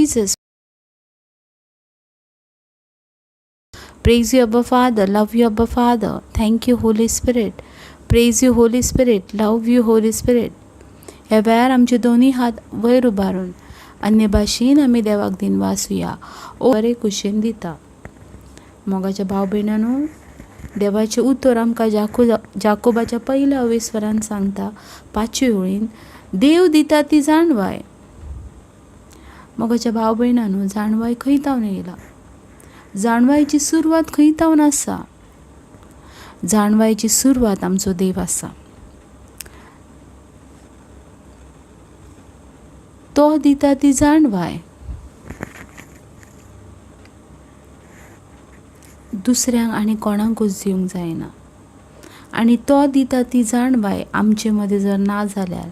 Jesus. Praise you, Abba Father. Love you, Abba Father. Thank you, Holy Spirit. Praise you, Holy Spirit. Love you, Holy Spirit. ह्या वेळार आमचे दोनूय हात वयर उबारून अन्य भाशेन आमी देवाक दिनवासुया. ओ बरे खुशयेन दिता. मोगाच्या भाव भयणांनो, देवाचें उतर आमकां जाकोबाच्या पयल्या अवेस्वरान सांगता, पांचवे ओळीन, देव दिता ती जाणवाय. मोगाच्या भाव भयणांनो, जाणवाय खंय तावन येयला? जाणवायची सुरवात खंय तावन आसा? जाणवायची सुरवात आमचो देव आसा. तो दिता ती जाणवाय दुसऱ्यांक आनी कोणाकूच दिवंक जायना. आनी तो दिता ती जाणवाय आमचे मदें जर ना जाल्यार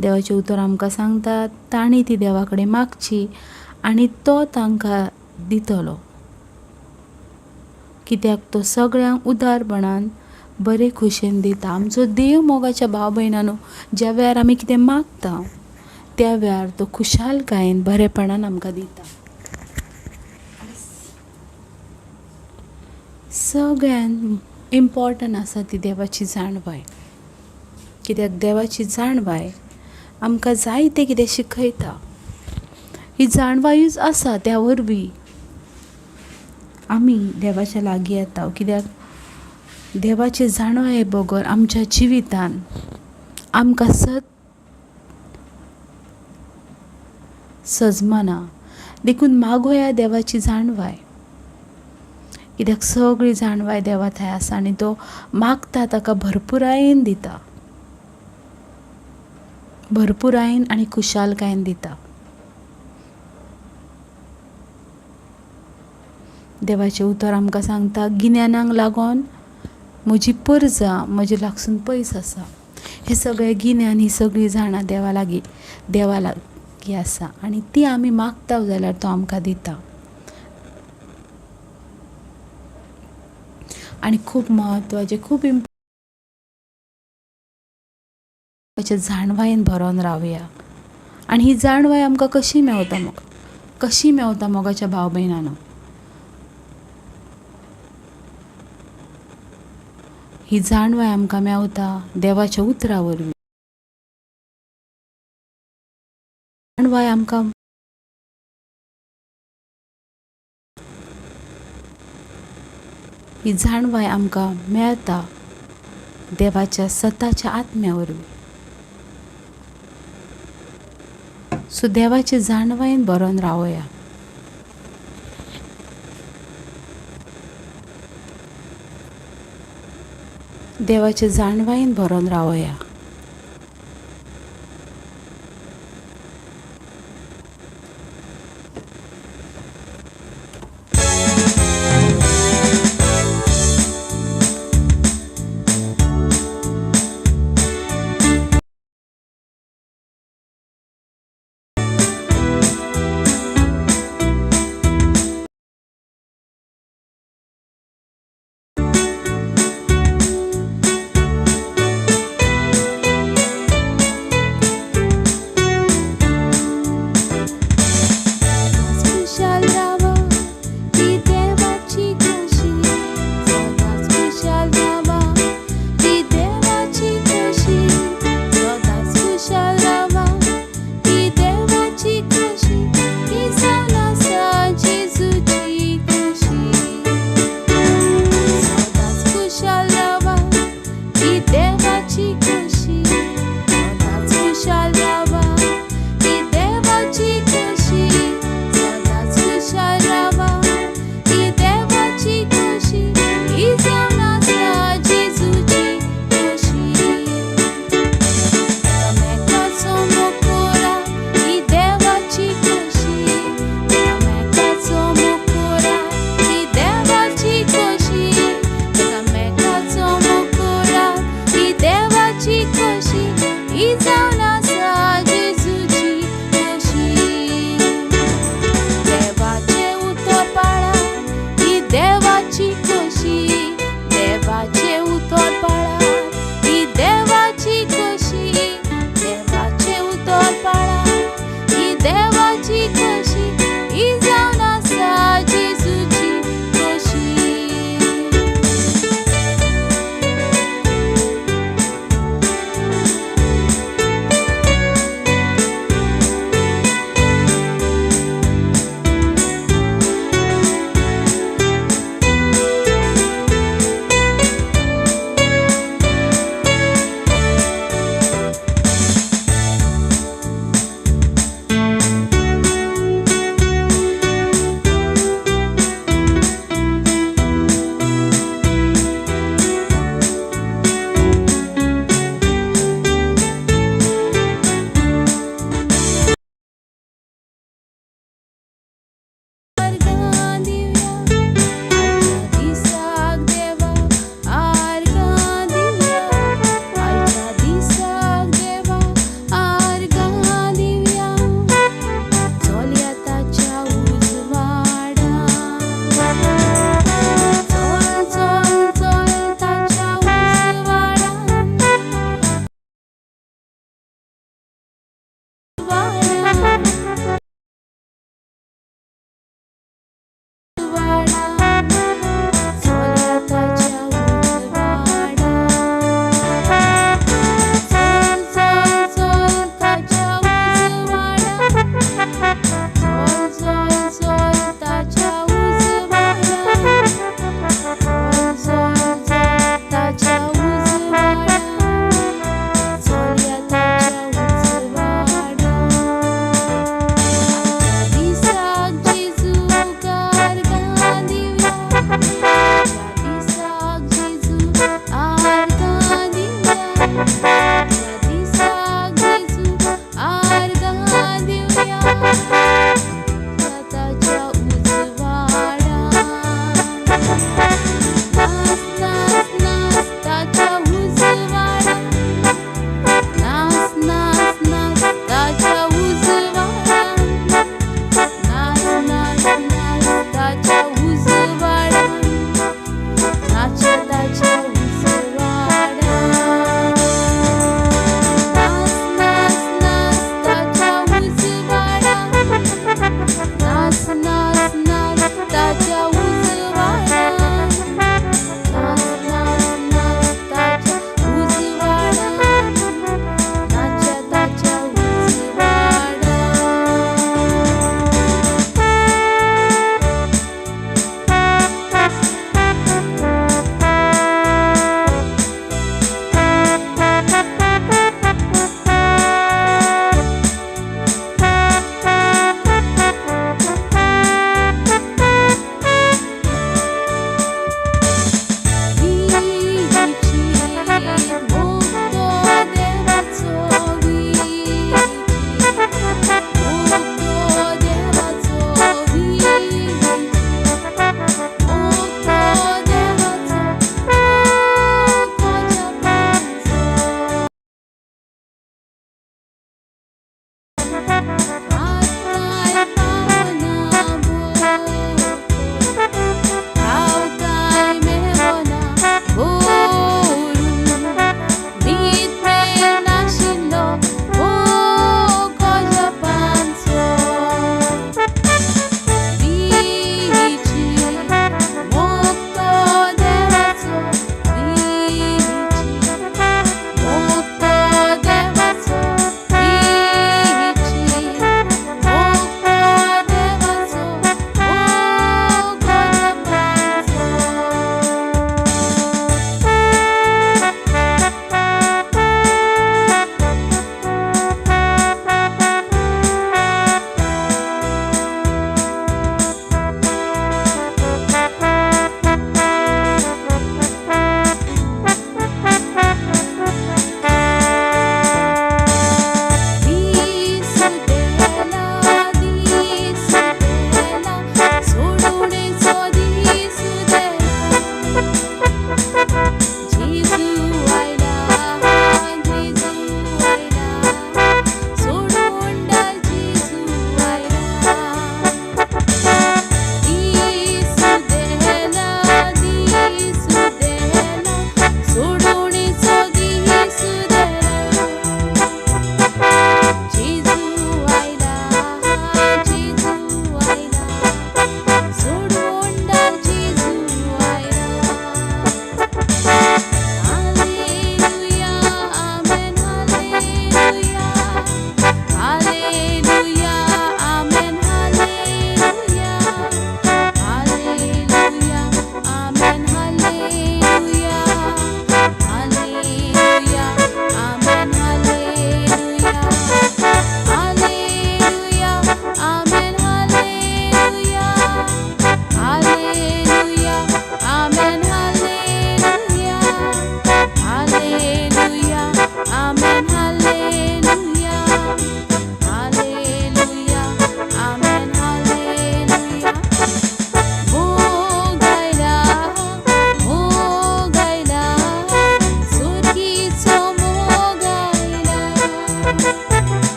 देवाचें उतर आमकां सांगता, तांणी ती देवा कडेन मागची आनी तो तांकां दितलो. कित्याक तो सगळ्यांक उदारपणान बरे खुशयेन दिता. आमचो देव मोगाच्या भाव भयणांनो, ज्या वेळार आमी कितें मागता त्या वेळार तो खुशालकायेन बरेपणान आमकां दिता. सगळ्यान इम्पॉर्टंट आसा ती देवाची जाणवाय. कित्याक देवाची जाणवाय आमकां जायतें कितें शिकयता. ही जाणवायूच आसा त्या वरवीं आमी देवाच्या लागीं येता. कित्याक देवाचे जाणवाये बगर आमच्या जिवितान आमकां सत सजमना. देखून मागोया देवाची जाणवाय. कित्याक सगळी जाणवाय देवा थंय आसा आनी तो मागता ताका भरपुरायेन दिता. भरपुरायेन आनी खुशालकायेन दिता. देवाचें उतर आमकां सांगता, गिन्यानाक लागून म्हजी परजा म्हजे लागसून पयस आसा. हें सगळें गिन्यान, ही सगळी जाणां देवा लागीं, देवा लागीं आसा आनी ती आमी मागता जाल्यार तो आमकां दिता. आनी खूब म्हत्वाचें, खूब इम्पॉर्टंट, जाणवायेन भरोन रावया. आनी ही जाणवाय आमकां कशी मेवता? मोग कशी मेवता मोगाच्या भाव भयणांनो? ही जाणवाय आमकां मेवता देवाच्या उतरा वरवीं. जाणवाय आमकां ही जाणवाय आमकां मेळटा देवाच्या सताच्या आत्म्या वरवीं. सो देवाचे जाणवायेन भरोन रावया. देवाचे जाणवायेन भरोन रावया.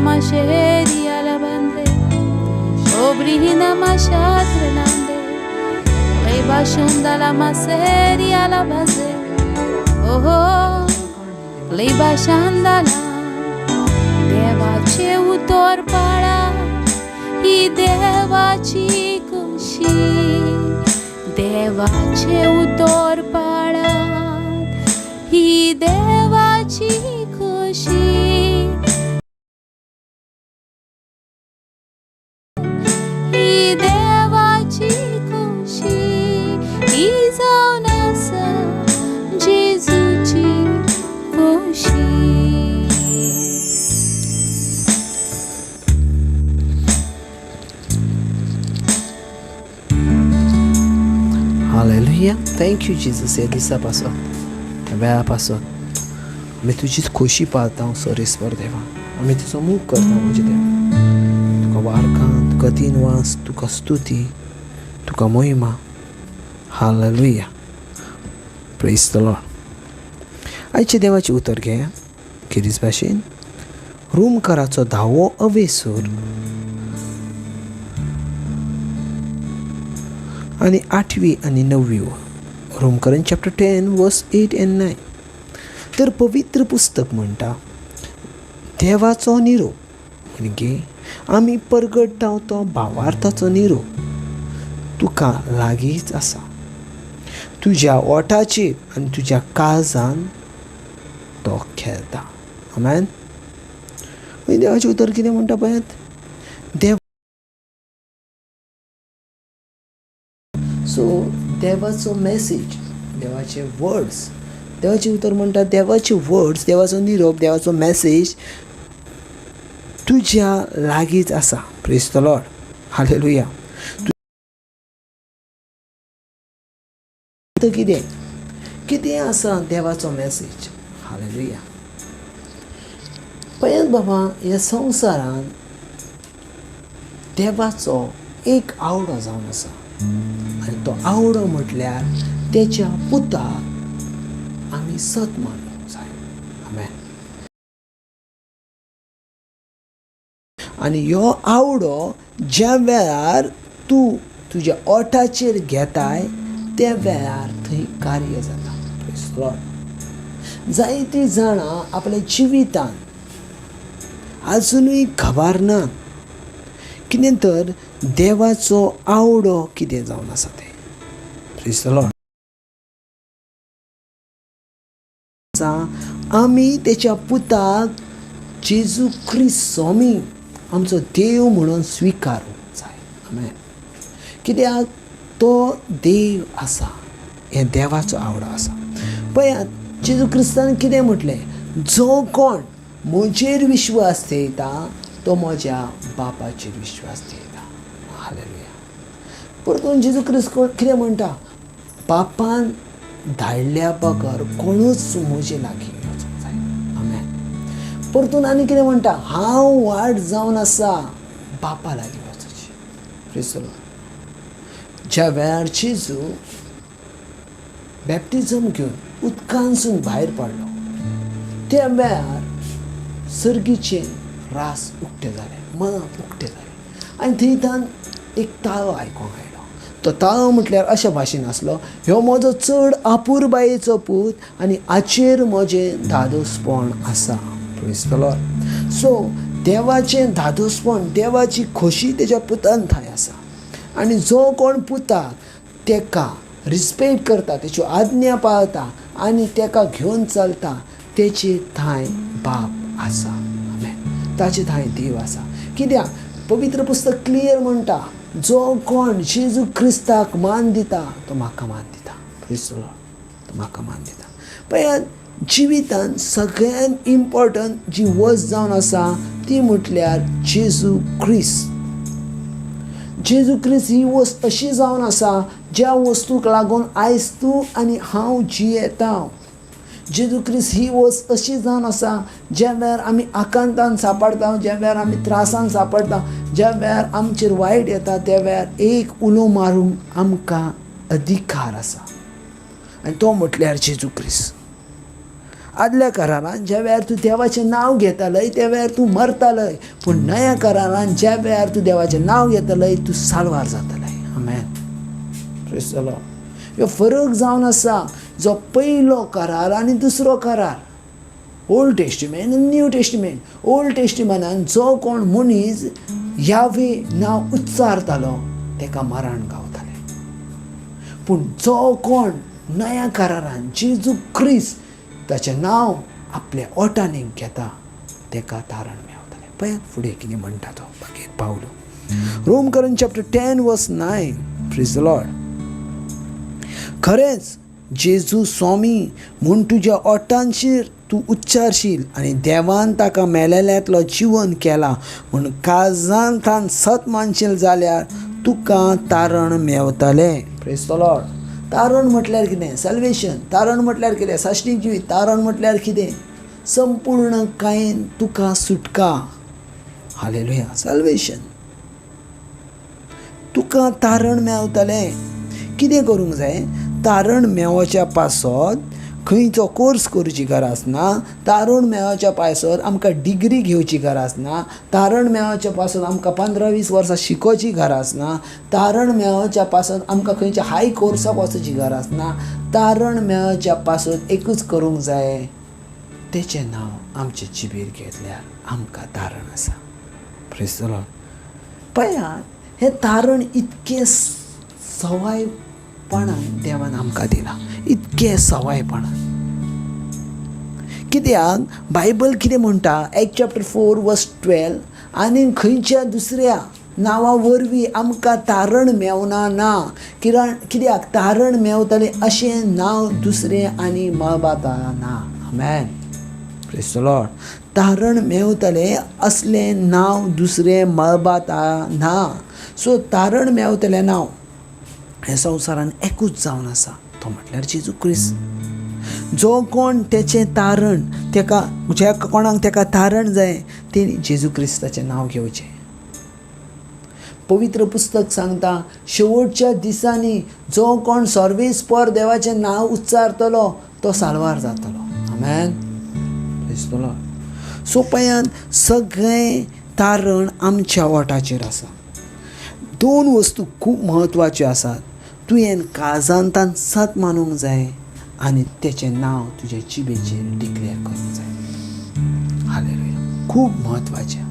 masheri alabande Obrihina mashatrenande Leba shunda la maseri alabaze Oh Leba shandala देवाचे उतर पाळा ही देवाची खुशी देवाचे उतर पाळात ही देवाची खुशी ही देवाची खुशी ही जावन आसा जेजूची खुशी. Hallelujah. Thank you Jesus ह्या दिसा पासत, ह्या वेळा पासत आमी तुजीच खोशी पाळता सरेस्वर देवा. आमी तुजो मोग करता म्हज्या देवा. तुका वारकां, तुका तीन वास, तुका स्तुती, तुका मोहिमा. Hallelujah. Praise the Lord. आयचें देवाचें उतर घेया गिरीज भाशेन रोमकाराचो धावो अवेसूर आनी आठवी आनी णववी ओळ. रोमकरण चॅप्टर 10 वर्स 8 आनी 9. तर पवित्र पुस्तक म्हणटा देवाचो निरोप म्हणजे आमी परगटाव तो भावार्थाचो निरोप तुका लागींच आसा, तुज्या ओठाचेर आनी तुज्या काळजान तो खेळटा. आमेन. देवाचें उतर कितें म्हणटा पळयात. देव सो देवाचो मॅसेज, देवाचे वर्ड्स, देवाचें उतर म्हणटा देवाचे वर्ड्स, देवाचो निरोप, देवाचो मॅसेज तुज्या लागींच आसा. Praise the Lord. Hallelujah. कितें कितें आसा देवाचो मॅसेज. हालेलुया. पळयात बाबा, ह्या संवसारान देवाचो एक आवडो जावन आसा आनी तो आवडो म्हटल्यार तेच्या पुताक आमी सत मानूंक जाय. आमेन. आनी ह्यो आवडो ज्या वेळार तूं तुज्या ओठाचेर घेताय त्या वेळार थंय कार्य जाता. Praise the Lord. जायतीं जाणां आपल्या जिवितान आजुनूय खबर ना कितें तर देवाचो आवडो कितें जावन आसा तें. Praise the Lord. आमी तेच्या पुताक जेजू क्रिस्त स्वामी आमचो देव म्हणून स्विकारूंक जाय. आमेन. कित्याक तो देव आसा, हें देवाचो आवडो आसा. पळयात जेजू क्रिस्तान कितें म्हटलें, जो कोण म्हजेर विश्वास थेयता तो म्हज्या बापाचेर विश्वास थेयता. हालेलुया. परतून जेजू क्रिस्त कितें म्हणटा, बापान धाडल्या बगर कोणूच म्हजे लागीं वचूंक जाय. आमेन. परतून आनी कितें म्हणटा, हांव वाट जावन आसा बापा लागीं वचची. Praise the Lord. ज्या वेळार जेजू बॅप्टिझम घेवन उदकांसून भायर पडलो त्या वेळार सर्गीचे रास उक्ते जाले, मनाक उक्तें जालें आनी थंयतान एक ताळो आयकोंक आयलो. तो ताळो म्हटल्यार अशा भाशेन आसलो, ह्यो म्हजो चड आपुरबायेचो पूत आनी हाचेर म्हजें धादोसपण आसा. Praise the Lord. सो देवाचें धादोसपण, देवाची खोशी तेच्या पुतान थंय आसा आनी जो कोण पुताक तेका रिस्पेक्ट करता, तेच्यो आज्ञा पाळता आनी तेका घेवन चलता तेचे थांय बाप आसा. आमेन. ताचे थांय देव आसा. कित्याक पवित्र पुस्तक क्लियर म्हणटा, जो कोण जेजू क्रिस्ताक मान दिता तो म्हाका मान दिता. Praise the Lord. तो म्हाका मान दिता. पळयात जिवितान सगळ्यान इम्पॉर्टंट जी वस्त जावन आसा ती म्हटल्यार जेजू क्रिस्त. जेजू क्रिस्त ही वस्त अशी जावन आसा ज्या वस्तूक लागून आयज तूं आनी हांव जियेता. जेजू क्रिस्त ही वस्त अशी जावन आसा ज्या वेळार आमी आकांतान सांपडटा, ज्या वेळार आमी त्रासान सांपडटा, ज्या वेळार आमचेर वायट येता त्या वेळार एक उलो मारूंक आमकां अधिकार आसा आनी तो म्हटल्यार जेजू क्रिस्त. आदल्या करारान ज्या वेळार तूं देवाचें नांव घेतालय त्या वेळार तूं मरतालय, पूण नव्या करारान ज्या वेळार तूं देवाचें नांव घेतलय तूं साल्वार जातलय. आमेन. Praise the Lord. ह्यो फरक जावन आसा जो पयलो करार आनी दुसरो करार, ओल्ड टेस्टिमेंट आनी न्यू टेस्टिमेंट. ओल्ड टेस्टिमेंटान जो कोण मनीस यावे नांव उच्चारतालो तेका मरण गावतालें, पूण जो कोण नव्या करारान जेजू क्रिस्त ताचें नांव आपल्या ओठांनी घेता तेका तारण मेवतालें. पळयात फुडें कितें म्हणटा तो मागीर पावलो. रोमकरण chapter 10 verse 9. Praise the Lord. खरेंच जेजू स्वामी म्हूण तुज्या ओठांशीर तूं उच्चारशील आनी देवान ताका मेलेल्यांतलो जिवन केला म्हूण काळजांतल्यान सत मानशील जाल्यार तुका तारण मेवतलें. Praise the Lord. तारण म्हटल्यार कितें? सॅल्वेशन. तारण म्हटल्यार कितें? साश्टीक जिवीत. तारण म्हटल्यार कितें? संपूर्ण कायेन तुका सुटका. हालेलुया. सॅल्वेशन. तुका तारण मेवतलें. कितें करूंक जाय? तारण मेवच्या पासत खंयचो कोर्स करची गरज ना, तारण मेळोवच्या पासत आमकां डिग्री घेवची गरज ना, तारण मेळोवच्या पासत आमकां 15-20 वर्सां शिकोवची गरज ना, तारण मेळोवच्या पासत आमकां खंयच्या हाय कोर्साक वचची गरज ना. तारण मेळोवच्या पासत एकूच करूंक जाय, तेचें नांव आमचे जिबेर घेतल्यार आमकां तारण आसा. Praise the Lord. पळयात, हें तारण इतकें सवायपणान देवान आमकां दिलां, इतकें सवायपणान. कित्याक बायबल कितें म्हणटा? Act chapter 4 verse 12, आनी खंयच्या दुसऱ्या नांवा वरवीं आमकां तारण मेवना ना, कित्याक तारण मेवतलें अशें नांव दुसरें आनी मळबांत ना. आमेन. Praise the Lord. तारण मेवतलें असलें नांव दुसरें मळबांत ना. सो तारण मेवतलें नांव हे संवसारान एकूच जावन आसा, तो म्हटल्यार जेजू क्रिस्त. जो कोण तेचें तारण तेका, ज्या कोणाक तेका तारण जाय तेणी जेजू क्रिस्ताचें नांव घेवचें. पवित्र पुस्तक सांगता शेवटच्या दिसांनी जो कोण सर्वेस्पर देवाचें नांव उच्चारतलो तो साल्वार जातलो. आमेन. Praise the Lord. सो पळयात, सगळें तारण आमच्या ओठाचेर आसा. दोन वस्तू खूब म्हत्वाच्यो आसात. तुवें काळजांतान सत मानूंक जाय आनी तेचें नांव तुज्या जिबेचेर डिक्लेअर करूंक जाय. हालेलुया. खूब म्हत्वाचें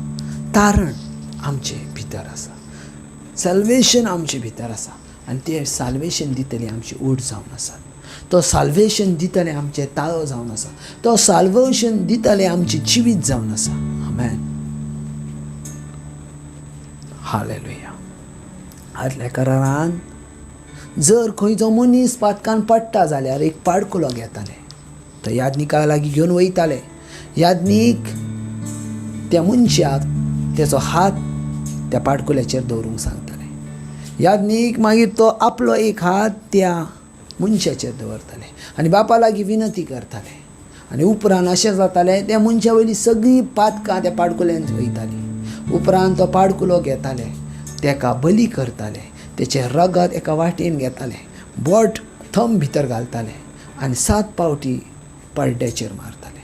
तारण आमचे भितर आसा, सॅल्वेशन आमचे भितर आसा, आनी तें साल्वेशन दितलें आमची ओट जावन आसा, तो साल्वेशन दितलें आमचें ताळो जावन आसा, तो साल्वेशन दितलें आमचें जिवीत जावन आसा. आमेन. हालेलुया. आदल्या करारान जर खंयचो मनीस पातकान पडटा जाल्यार एक पाडकुलो घेताले, तो याज्ञिका लागीं घेवन वयताले. याज्ञीक त्या मनशाक तेचो हात त्या पाडकुल्याचेर दवरूंक सांगताले. याज्ञीक मागीर तो आपलो एक हात त्या मनशाचेर दवरताले आनी बापा लागीं विनंती करताले. आनी उपरांत अशें जातालें, त्या मनशा वयली सगळीं पातकां त्या पाडकुल्यान वयतालीं. उपरांत तो पाडकुलो घेताले, तेका बली करताले, तेचें रगत एका वाटयेन घेताले, बोट थंब भितर घालताले आनी 7 पावटी पड्ड्याचेर मारताले.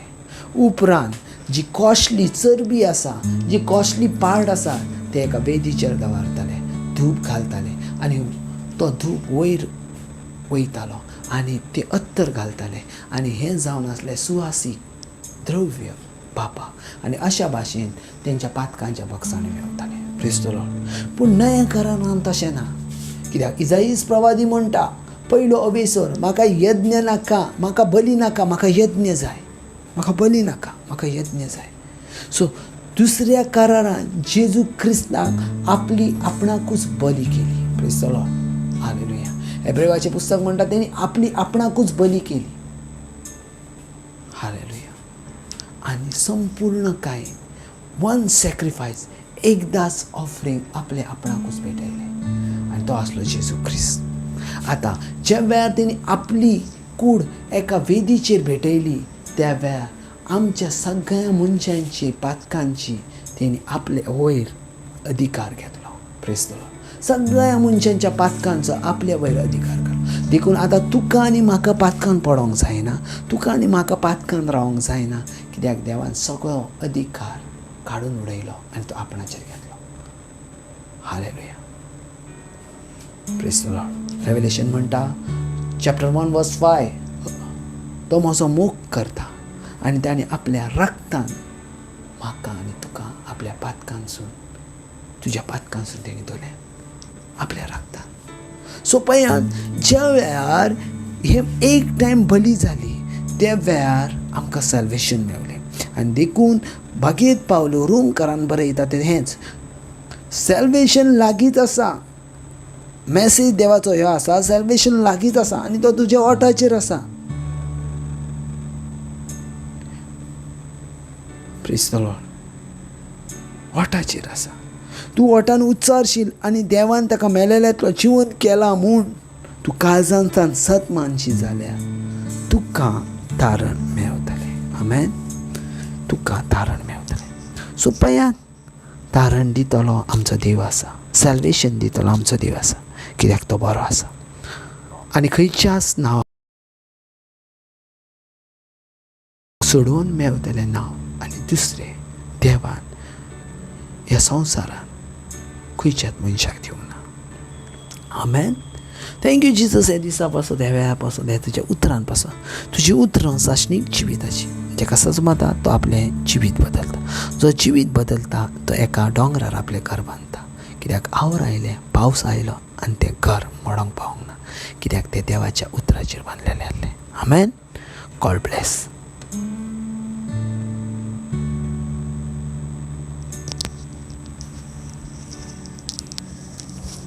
उपरांत जी कॉस्टली चरबी आसा, जी कॉस्टली पार्ट आसा, ते एका वेदीचेर दवरताले, धूप घालताले आनी तो धूप वयर वयतालो आनी ते अत्तर घालताले आनी हें जावन आसलें सुवासीक द्रव्य बापा. आनी अशा भाशेन तेंच्या पातकांच्या बक्षांनी मेवताले. Praise the Lord. पूण नव्या करारान तशें ना. कित्याक इजाईस प्रवादी म्हणटा, पयलो अवेसर म्हाका यज्ञ नाका, म्हाका बली नाका, म्हाका यज्ञ जाय, म्हाका बली नाका, म्हाका यज्ञ जाय. सो दुसऱ्या करारान जेजू क्रिस्ताक आपली आपणाकूच बली केली. Praise the Lord. हालेलुया. एब्रेवाचें पुस्तक म्हणटा तेणी आपली आपणाकूच बली केली. हालेलुया. आनी संपूर्ण काय वन सॅक्रिफायस, एकदांच ऑफरींग आपले आपणाकूच भेटयलें आनी तो आसलो जेजू क्रिस्त. आतां ज्या वेळार तेणी आपली कूड एका वेदीचेर भेटयली त्या वेळार आमच्या सगळ्या मनशांची पातकांची तेणी आपले वयर अधिकार घेतलो. Praise the Lord. सगळ्या मनशांच्या पातकांचो आपल्या वयर अधिकार केलो. देखून आतां तुका आनी म्हाका पातकान पडोंक जायना, तुका आनी म्हाका पातकान रावंक जायना, कित्याक देवान सगळो अधिकार काडून उडयलो आनी तो आपणाचेर घेतलो. Hallelujah, praise the Lord. Revelation म्हणटा चॅप्टर 1 वर्स 5, तो म्हजो मोग करता आनी ताणें आपल्या रक्तान म्हाका आनी तुका आपल्या पातकांसून, तुज्या पातकांसून तेणी धुलें आपल्या रक्तान. सो पळयात, ज्या वेळार हे एक टायम बली जाली त्या वेळार आमकां सॅल्वेशन मेवलें. आनी देखून भागीत पावलो रोमकारान बरयता तें हेंच, सॅल्वेशन लागींच आसा. मॅसेज देवाचो ह्यो आसा, सॅल्वेशन लागींच आसा आनी तो तुज्या ओठाचेर आसा. Praise the Lord. ओठाचेर आसा. तूं ओठान उच्चारशील आनी देवान ताका मेलेल्यांतलो जिवंत केला म्हूण तूं काळजांतल्यान सत मानशी जाल्यार तुका तारण मेवतलें. आमेन. तुका तारण मेवतलें. सो पळयात, तारण दितलो आमचो देव आसा, सॅल्वेशन दितलो आमचो देव आसा, कित्याक तो बरो आसा. आनी खंयच्याच नांव सोडोवन मेवतलें नांव आनी दुसरें देवान ह्या संवसारान खंयच्याच मनशाक दिवंक ना. आमेन. Thank you Jesus. हे दिसा पासून, ह्या वेळा पासून, ह्या तुज्या उतरान पासून, तुजी उतरां सासणीक जिविताची. जेका सजमता तो आपलें जिवीत बदलता, जो जिवीत बदलता तो एका दोंगरार आपलें घर बांदता. कित्याक our आयलें, पावस आयलो आनी तें घर मोडोंक पावोंक ना, कित्याक तें देवाच्या उतराचेर बांदलेलें आसलें. आमेन. God bless.